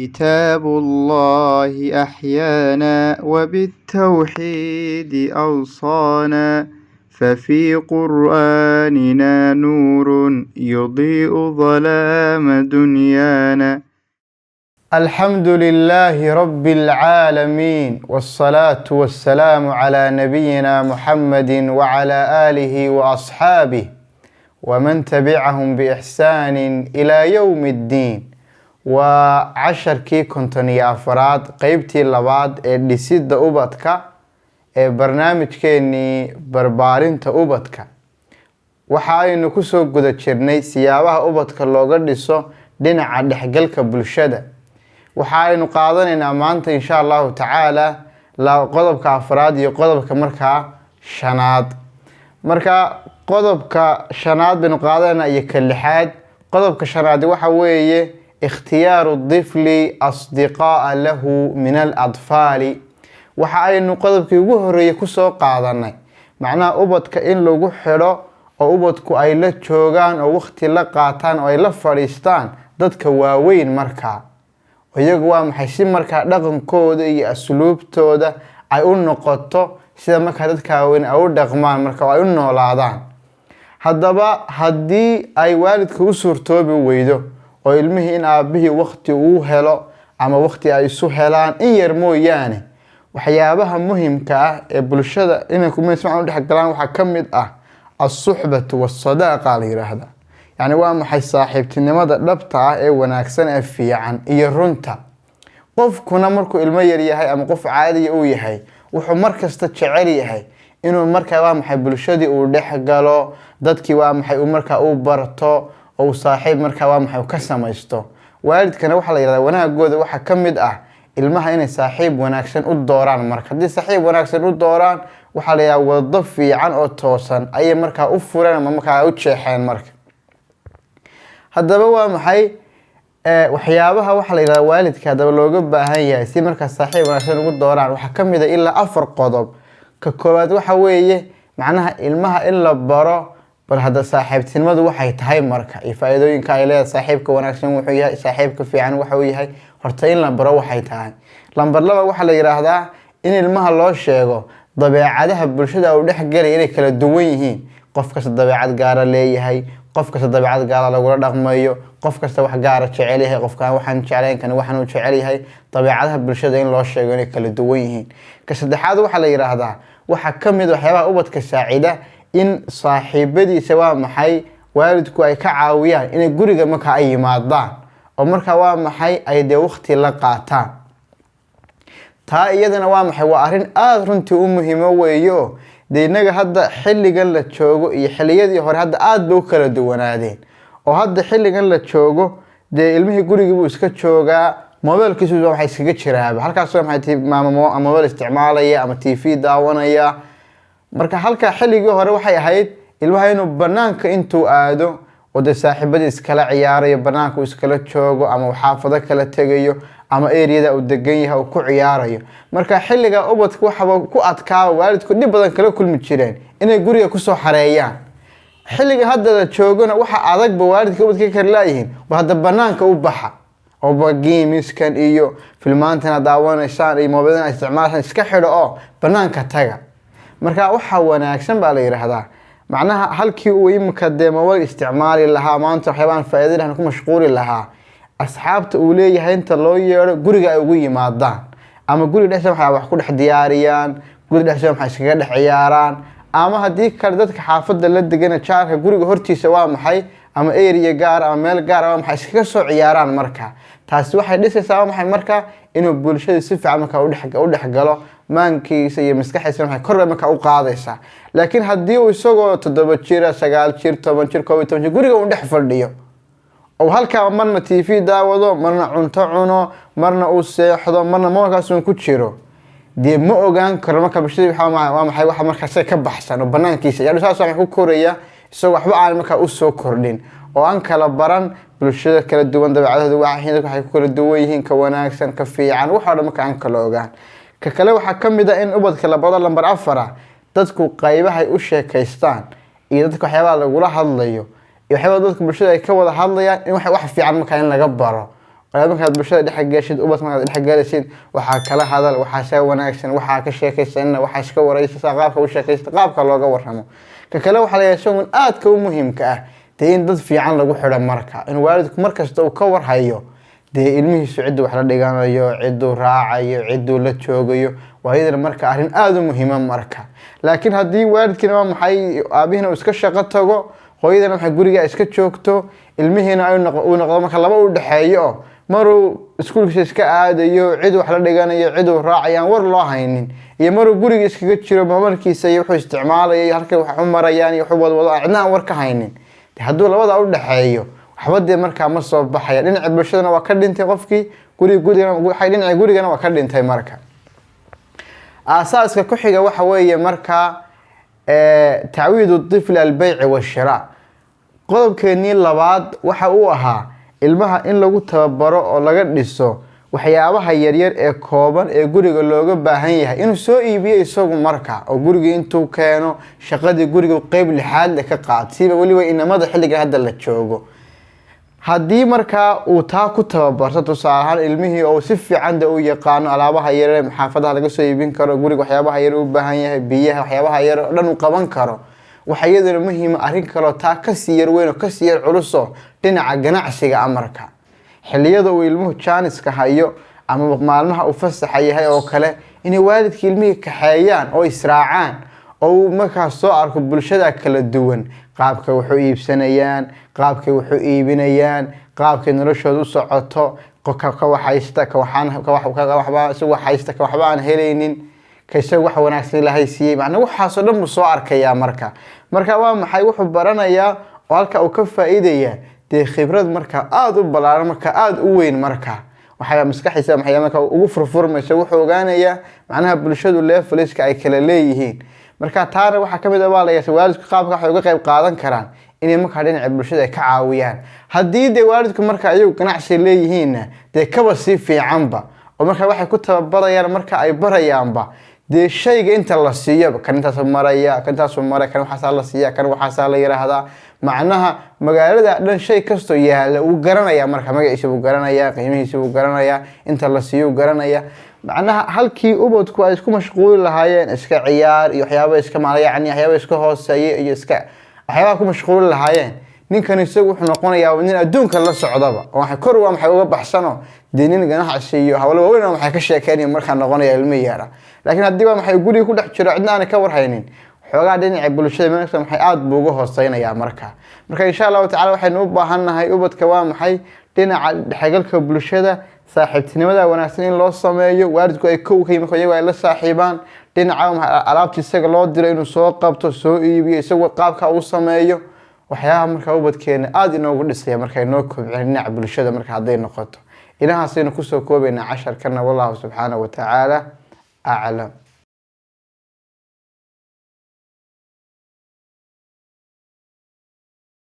كتاب الله أحيانا وبالتوحيد أوصانا، ففي قرآننا نور يضيء ظلام دنيانا. الحمد لله رب العالمين، والصلاة والسلام على نبينا محمد وعلى آله وأصحابه ومن تبعهم بإحسان إلى يوم الدين. Waa casharkii 54aad, qeybtii labaad ee dhisidda ubadka ee barnaamijkeenii barbaarinta ubadka. Waxa aynu kusoo guda jirnay siyaabaha ubadka looga dhiso dhinaca dhexgalka bulshada. Waxa aynu qaadanaynaa maanta, insha Allahu tacaala, qodobka afraad iyo qodobka markaa shanaad. Marka qodobka shanaad baynu qaadanaynaa iyo ka lixaad. Qodobka shanaadi waxa weeye ikhtiyaaru الطفل أصدقاء له من الأطفال. Waxa aynu qodobkii ugu horeeyey kusoo qaadanay macnaha ubadka in lagu xidho oo ubadku ay la joogaan oo waqti la qaataan oo ay la fadhiistaan dadka waaweyn. Markaa iyagu waa maxay, si markaa dhaqankooda iyo asluubtooda ay u noqoto sida markaa dadka waaweyn ay u dhaqmaan, marka ay u noolaadaan. Haddaba haddii ay waalidka u suurtoobi weydo oo ilmihii in aabihii waqti uu helo ama waqti ay isu helaan in yar mooyaane, waxyaabaha muhimka ah ee bulshada inay ku si fiican u dhex galaan waxaa ka mid ah الصحبة والصداقة la yiraahdaa. Yacni waa maxay, saaxiibtinimada dhabta ah ee wanaagsan ee fiican iyo runta. Qofkuna markuu ilmo yar yahay ama qof caadiya uu yahay, wuxuu markasta jecel yahay inuu markaa waa maxay bulshadii uu dhex galo, dadkii waa maxay uu markaa uu barto oo uu saaxiib markaa waa maxay ka samaysto. Waalidkana waxaa la yihahdaa wanaagooda waxaa ka mid ah ilmaha inay saaxiib wanaagsan u dooraan. Marka haddii saaxiib wanaagsan u dooraan, waxaa la yidhahdaa wado fiican oo toosan ayay markaa u fureen ama markaa u jeexeen. Marka haddaba waa maxay waxyaabaha waxaa la yidhahdaa waalidka haddaba looga baahan yahay si markaa saaxiib wanaagsan ugu dooraan? Waxaa ka mid a ilaa afar qodob. Ka koowaad waxa weeye macnaha ilmaha in la baro bal hadda saaxiibtinimadu waxay tahay marka iyo faa-iidooyinka ay leedahay, saaxiibka wanaagsan wuxuu yahay, saaxiibka fiican wuxuu yahay, horta in la baro waxay tahay. Lambar 2 waxaa la yidhaahdaa in ilmaha loo sheego dabeecadaha bulshada uu dhex gelaya inay kala duwan yihiin, qof kasta dabeecad gaara leeyahay, qof kasta dabeecad gaara lagula dhaqmayo, qof kasta wax gaara jecel yahay, qofkaan waxaan jeclayn, kan waxaan uu jecel yahay. Dabeecadaha bulshada in loo sheego inay kala duwan yihiin. Ka saddexaad waxaa la yidhaahdaa waxaa ka mid waxyaabaha ubadka saacida in saaxiibadiisa waa maxay waalidku ay ka caawiyaan inay guriga markaa ay yimaadaan oo markaa waa maxay ay dee waqti la qaataan. Taa iyadana waa maxay, waa arrin aada runtii u muhiimo weeyo. Dee innaga hadda xilligan la joogo iyo xilliyadii hore hadda aada bay u kala duwanaadeen, oo hadda xilligan la joogo dee ilmihii gurigii buu iska joogaa, mobeelkiisu waa maxay iskaga jiraaba halkaas, waa maxay maama mobile isticmaalaya ama TV daawanaya. Marka halka xilligii hore waxay ahayd ilmaha inuu banaanka intuu aado oo dee saaxiibadii iskala ciyaarayo, banaanka uu iskala joogo ama uu xaafado kala tegayo ama area-da uu degan yahay uu ku ciyaarayo. Marka xilliga ubadka waxaba ku adkaaba, waalidku dhib badan kala kulmi jireen inay guriga kusoo xareeyaan. Xilliga hadda la joogona waxa adagba waalidka ubadka ka kari laayihiin ba hadda banaanka u baxa oo games-kan iyo filmaantan aad daawanaysaan iyo mobiladan aad isticmaashaan iska xidho oo banaanka taga. Marka waxaa wanaagsan baa la yidhaahdaa macnaha halkii uu imika dee mobile isticmaali lahaa maanta, waxyaabaan faa'iido lahayn ku mashquuli lahaa, asxaabta uu leeyahay inta loo yeedho guriga ay ugu yimaadaan ama guriga dhexdiisa waxay wax ku dhex diyaariyaan, guriga dhexdiisa waxay iskaga dhex ciyaaraan, ama haddii kale dadka xaafadda la degana, jaarka, guriga hortiisa waa maxay ama area gaar ama meel gaar waa maxay iskaga soo ciyaaraan. Marka taasi waxay dhisaysaa waa maxay marka inuu bulshada si fiican marka u dhex galo, maankiisa iyo maskaxdiisa maxay kor marka u qaadaysaa. Laakiin haddii uu isagoo 7 jira, 9 jir, 10 jir, 11 jir guriga uu dhex fadhiyo oo halkaa marna TV daawado, marna cunto cuno, marna uu seexdo, marna moolkaas uun ku jiro, dee ma ogaan karo marka bulshadii waa maxay waxa markaas ka baxsan oo banaankiisa yani saas waxay ku koraya isagoo waxba aan markaa usoo kordhin oo aan kala baran bulshada kala duwan dabeecadahooda waxay dadku waxay ku kala duwan yihiin, ka wanaagsan, ka fiican, wax oo dhan marka aan kala ogaan. Ka kale waxaa ka mid ah in ubadka la baro lambar 4 ah dadku qaybahay u sheekaystaan iyo dadka waxyaabaha lagula hadlayo iyo waxyaabaha dadka bulshada ay ka wada hadlayaan in wax fiican markaa in laga baro. Markaad bulshada dhex gashid, ubadka markaad dhex galaysid, waxaa kala hadal, waxaa saa wanaagsan, waxaa ka sheekaysanna, waxaa iska waraysa, qaabka u sheekaysta, qaabka looga warramo. Ka kale waxaa la yahay isagun aadka u muhiimka ah dee in dad fiican lagu xidho marka, in waalidku markasta uu ka warhayo dee ilmihiisu cidduu wax la dhiganayo, cidduu raacayo, cidduu la joogayo. Waa iyadana marka arrin aada u muhiima marka. Laakiin haddii waalidkiina, waa maxay, aabihina uu iska shaqo tago, hooyadana waxay guriga iska joogto, ilmihiina ay uu noqdo marka laba u dhexeeyo oo maruu iskuulkiisa iska aadayo, cid wax la dhiganayo, cid uu raacayo aan war loo haynin, iyo maruu guriga iskaga jiro, mobilkiisa iyo wuxuu isticmaalaya iyo halkay wax u marayaan iyo wuxuu wadwado aan cidna aan war ka haynin, dee hadduu labada u dhexeeyo, waxba dee markaa ma soo baxaya. Dhinaca bulshadana waa ka dhintay qofkii, guriga gurigana waxay dhinaca gurigana waa ka dhintay. Marka aasaaska ku xiga waxa weeye markaa تعويد الطفل البيع والشراء. Qodobkeenii labaad waxa uu ahaa ilmaha in lagu tababaro oo laga dhiso waxyaabaha yaryar ee kooban ee guriga looga baahan yahay inuu soo iibiyo isagu marka, oo gurigii intuu keeno shaqadii guriga qeyb lixaad leh ka qaato, siiba weliba inamada xilligan hadda la joogo. Haddii markaa uu taa ku tababarto, tusaale ahaan ilmihii oo si fiican de u yaqaano alaabaha yaryar ee xaafadaha laga soo iibin karo, guriga waxyaabaha yar u baahan yahay, biyaha, waxyaabaha yar oo dhan uu qaban karo, waxaa iyaduna muhiima arrin kaloo taa kasii yar weyn oo kasii yar culuso, dhinaca ganacsiga. Amarka xilliyada uu ilmuhu jaaniska hayo ama maalmaha uu fasaxa yahay oo kale, inay waalidka ilmihii kaxeeyaan oo israacaan, oo uu markaas soo arko bulshada kala duwan, qaabkay wax u iibsanayaan, qaabkay wax u iibinayaan, qaabkay noloshooda u socoto, ka wax haysta, ka waxaan ka wax ka waxba isagu wax haysta, ka waxba aan helaynin, ka isagu wax wanaagsan Ilaahay siiyey. Macnaa waxaasoo dhan buu soo arkayaa marka. Marka waa maxay, wuxuu baranayaa oo halka uu ka faa'iidayaa dee khibrad marka aada u ballaaran, marka aada u weyn. Marka waxay maskaxdiisa maxay marka ugu furfurmaysa, wuxuu ogaanayaa macnaha bulshadu levels-ka ay kala leeyihiin. Marka taana waxaa kamid ah baa la yeeshay waalidku qaabka waxay uga qayb qaadan karaan inay markaa dhinaca bulshada ay ka caawiyaan. Haddii dee waalidku marka ayagu ganacsi leeyihiinna, dee kaba sii fiicanba, oo marka waxay ku tababarayaan, marka ay barayaanba dee shayga inta la siiyoba, kan intaasu maraya, kan intaasu maray, kan waxaasaa la siiya, kan waxaasaa la yiraahdaa. Macnaha magaalada dhan shay kastoo yaala wuu garanayaa marka, magaciisa wuu garanayaa, qiimihiisa wuu garanayaa, inta la siiyo wuu garanayaa. Macnaha halkii ubadku ay isku mashquuli lahaayeen iska ciyaar iyo waxyaaba iska maala, yacni waxyaaba iska hooseeya iyo iska waxyaabaha ku mashquuli lahaayeen, ninkan isagu wuxuu noqonayaa nin adduunka la socdaba oo waxay kor waa maxay uga baxsano dee nin ganacsi iyo hawlo waaweyn oo maxay ka sheekeynaya markaa noqonaya ilmi yara. Laakiin haddii waa maxay guriga ku dhex jiro, cidna aanay ka warhaynin, xoogaa dhinaca bulshada marka maxay aada buu uga hooseynayaa marka. Marka insha Allahu tacala waxaynu u baahannahay ubadka, waa maxay, dhinaca dhexgalka bulshada, saaxiibtinimada wanaagsan in loo sameeyo, waalidku ay kow ka yimaado, iyagu ay la saaxiibaan. Dhinaca maxay alaabta isaga loo diro inuu soo qabto, soo iibiyo, isagoo qaabka uu sameeyo, waxyaabaha marka ubadkeena aada inoogu dhisaya, marka inoo kobcin dhinaca bulshada. Marka hadday noqoto inahaasaynu kusoo koobaynaa casharkana. Wallahu subxaanahu watacaala aclam.